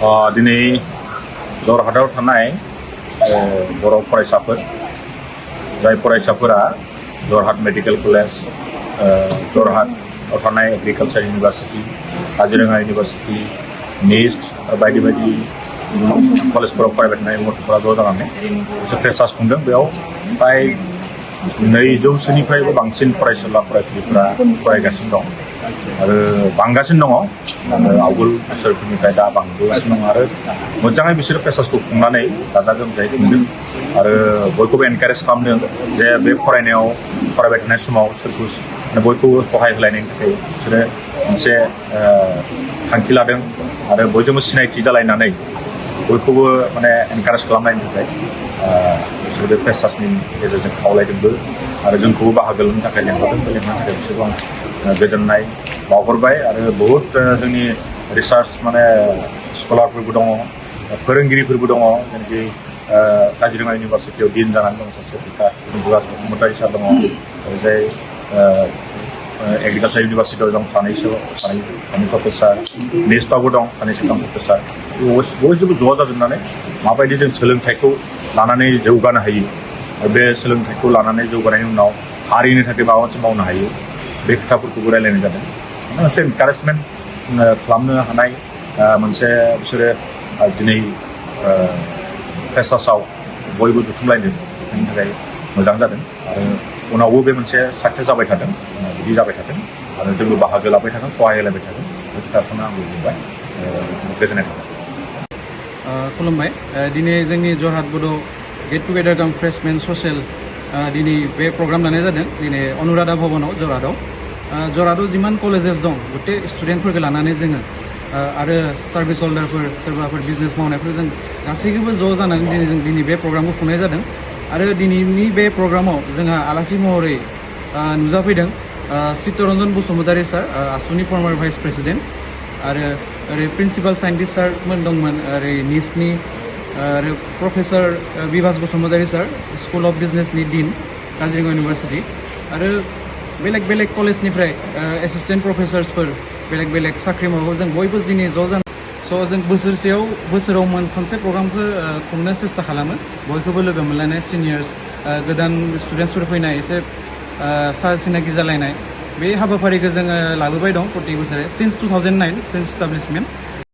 दिनै जरहाटआव थानाय बर' फरायसाफोर जाय फरायसाफोरा जरहाट मेडिकेल कलेज जरहाटआव थानाय एग्रिकालचार इउनिभार्सिटि काजिरङा इउनिभार्सिटि निस्ट बायदि बायदि कलेजफोराव फरायबाय थानाय गथ'फोरा ज' जानानै मोनसे फ्रेसार्स खुंदों। बेयाव फ्राय 200निफ्रायबो बांसिन फरायसुला फरायसुलिफोरा फरायगासिनो दं आरो बांगासिनो दङ। आवगोल बोसोरफोरनिफ्राय दा बांबोगासिनो दं आरो मोजाङै बिसोरो फ्रेसार्सखौ खुंनानै गाजा गोमजायै खुंदों आरो बयखौबो एनकारेज खालामदों जे बे फरायनायाव फरायबाय थानाय समाव सोरखौ बयखौबो सहाय होलायनायनि थाखाय बिसोरो मोनसे थांखि लादों आरो बयजोंबो सिनायथि जालायनानै बयखौबो माने एनकारेज खालामनायनि थाखाय बिसोर बे फ्रेसार्सनि गेजेरजों खावलायदोंबो आरो जोंखौबो बाहागो लानो थाखाय लेंहरदों। बे लेंहरनायनि थाखाय बिसोरखौ आं गोजोननाय बावहरबाय आरो बहुद जोंनि रिसार्च माने स्कलारफोरबो दङ, फोरोंगिरिफोरबो दङ। जेनाखि काजिरङा इउनिभार्सिटियाव डिन जानानै दं सासे जुगास बसुमतारी सार दङ, जाय एग्रिकालचार इउनिभार्सिटियाव दं सानै प्रफेसार, नेस्टआवबो दं साथाम प्रफेसार। बयजोंबो ज' जाजोबनानै माबायदि जों सोलोंथाइखौ लानानै जौगानो हायो आरो बे सोलोंथाइखौ लानानै जौगानायनि उनाव हारिनि थाखाय माबा मोनसे मावनो हायो बे खोथाफोरखौबो रायलायनाय जादों। मोनसे एनकारेजमेन्ट खालामनो हानाय मोनसे बिसोरो दिनै फ्रेसार्सआव बयबो जुथुमलायदों। बेनि थाखाय मोजां जादों आरो उनावबो बे मोनसे साक्सेस जाबाय थादों, बिदि जाबाय थादों आरो जोंबो बाहागो लाबाय थादों, सहाय होलायबाय थादों। बे खोथाखौनो आंबो बुंबाय, गोजोननाय थाबाय। खुलुमबाय। दिनै जोंनि जरहाट बड' गेट टुगेदार काम फ्रेशमेन ससियेल दिनै बे प्रग्राम लानाय जादों दिनै अनुराधा भवनाव जरहाटआव जिमान कलेजेस दं गटे स्टुडेन्टफोरखौ लानानै जोङो आरो सार्भिस हल्डारफोर सोरबाफोर बिजनेस मावनायफोर जों गासैखौबो ज' जानानै जों दिनै बे प्रग्रामखौ खुंनाय जादों आरो दिनैनि बे प्रग्रामाव जोंहा आलासि महरै नुजाफैदों तरणजन बसुमतारी सार, आसुनि फर्मार भाइस प्रेसिडेन्ट आरो ओरै प्रिन्सिपाल साइन्टिस्ट सारमोन दंमोन, ओरै निसनि आरो professor Bibhas Basumatary sir, school of बिजनेसनि डिन काजिरङा इउनिभार्सिटि आरो बेलेग बेलेग कलेजनिफ्राय एसिस्टेन्ट प्रफेसार्सफोर बेलेग बेलेग साख्रि मावो। जों बयबो दिनै ज' जानानै जों बोसोराव खनसे प्रग्रामखौ खुंनो सेस्था खालामो, बयखौबो लोगो मोनलायनाय, सिनियर्स गोदान स्टुडेन्टसफोर फैनाय, एसे सिनाखि जालायनाय बे हाबाफारिखौ जोङो लाबोबाय दं प्रति बोसोरे सिन्स 2009 सिन्स इस्टाब्लिशमेन्ट।